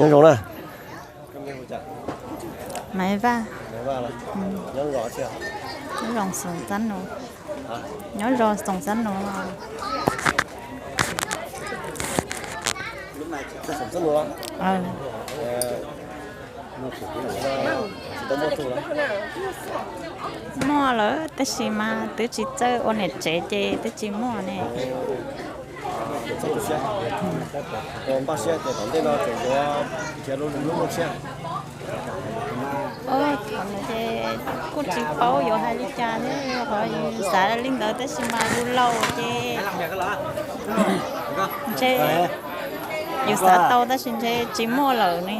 Nyob zoo na. Maiv Vaj. Nyob zoo Xoom Xab Nuv. Nyob zoo Xoom Xab Nuv. Muaj lawm tab sis mas twb tsis txawj ua niam tsev ces twb tsis muaj ne. Npaj siab tias tom ntej no tseem yuav nrhiav lub lub siab. Thaum ntawd ces kuj tsis paub yuav hais li cas thiab, qhov yus xav li ntawd tab sis mas yus laus ces ntshe yus xav tau tab sis ntshe tsis muaj lawm ne.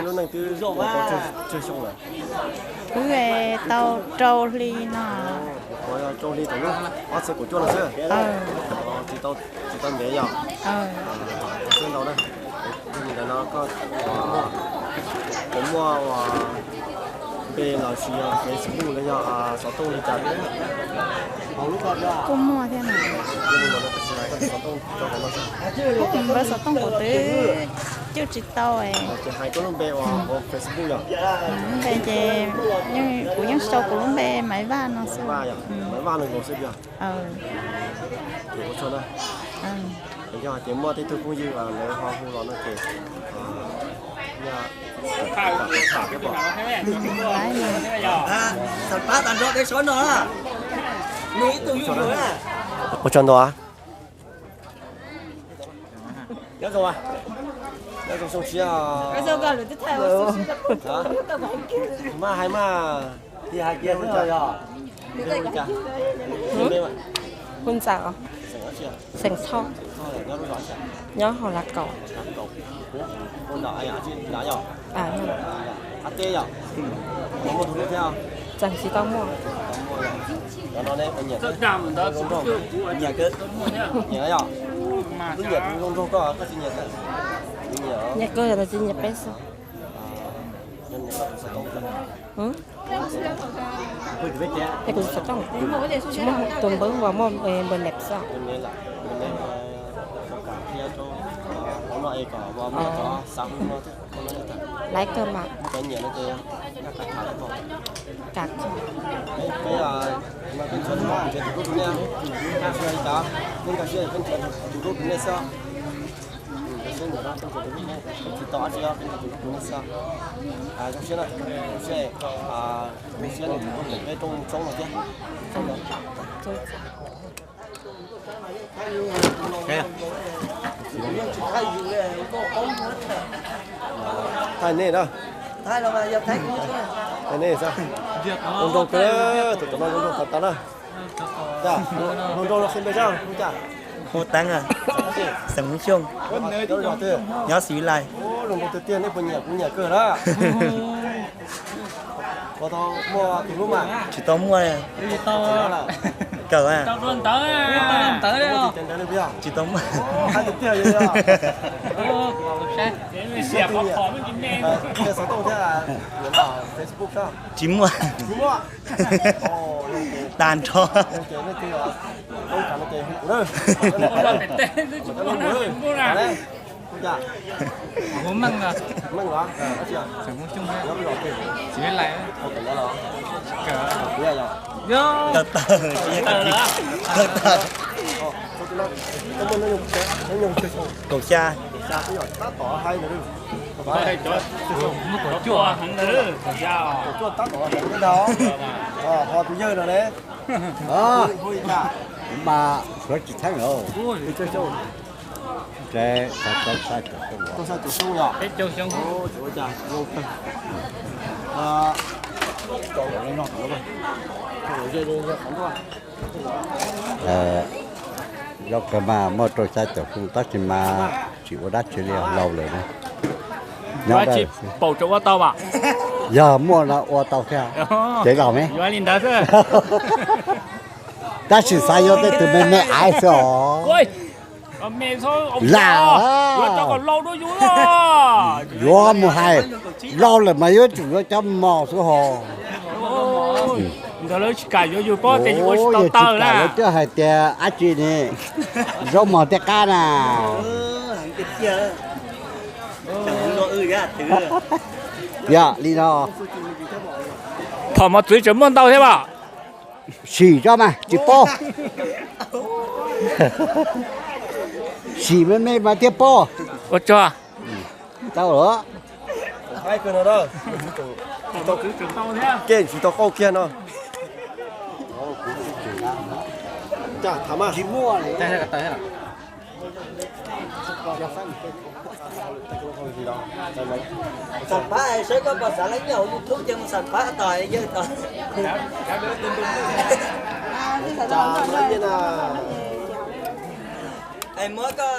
Lub neej twb tau tsawg xyoo lawm? Twb tau rau hli no. Rau hli thaum lub ob txhiab kaum cuaj no xwb. Tsis tau ntev yog? Tau xwb ntau na. Ntawm no koj puas muaj ua npe los sis yog Facebook los yog xov tooj li cas? Kuj muaj thiab mas. Npawb xov tooj kuv twb cwj tsis tau. Ces hais koj lub npe uas hauv Facebook yog? Lub npe ces kuv yeej sau kuv lub npe Maiv Vaj no xwb. Maiv Vaj no nkaus xwb yog? Ua tsaug na. Yog hais tias muaj tej tug phooj ywg lawv ho hu los no ces tham pab tag nrho peb sawv no. Ua tsaug ntau. Nyob zoo, nyob zoo xyoo tshiab. Mas hais mas, hais kiag xwb yog. Hu Ntxawm, xeem Thoj, nyob hauv Lav Kaum. Tseem tsis tau muaj. Nyiam kawg, nyiam kawg, tsis nyiam peb xwb. Es kuv xov tooj, tsis muaj tus npawb uas muaj npe nep xwb. Laiv kawg mas. Kam kawg. Thaij nej na. Thaij nej xwb. Zoo nraug kawg, tus cov no zoo nraug tas tas na. Zoo nraug no qhia npe tso, hu cas? Hu Teeb, xeem Hmoob Xyooj, nyob Xis Vis Lais. Zoo nraug tiag tiag, nej puas nyiam? Kuv nyiam kawg na. Puas tau muaj tus hlub mas? Tsis tau muaj. Kawm. Tsis tau muaj. Tsis muaj. Tag nrho. Tawg tawg, tsis yog tawg tawg. Kaum xya. Ho tus yawg no ne? Mas suav tsis theej os. Tau xya caum xyoo yog? Zoo kawg mas muaj rau xya caum xyoo tab sis mas tsis ua dab tsi li, laus lawm na. Nyob, yog muaj no ua tau thiab. Cev los me. Tab sis xav yuav tej tus me me aiv xwb os. Lam, yuav mus hais, laus lawm mas yuav tsum yuav cov mos xwb hos. Ntawd lawv tsis kam yuav yus pob ces yus ua tsis tau taw na. Lawv twb hais tias dab tsi ne, zaub mog tej qab na. Yog li no. Phom mos txwv tseem muaj ntau thiab mas. Sim tso mas tsis paub. Sim me me mas thiaj paub. Ua tsaug. Tau lawm. Keej tsis tau qauj kiag no. Xam phab saib koj puas xav lab nyob hauv YouTube ces mus xam phab tod yawg tod. Es muab koj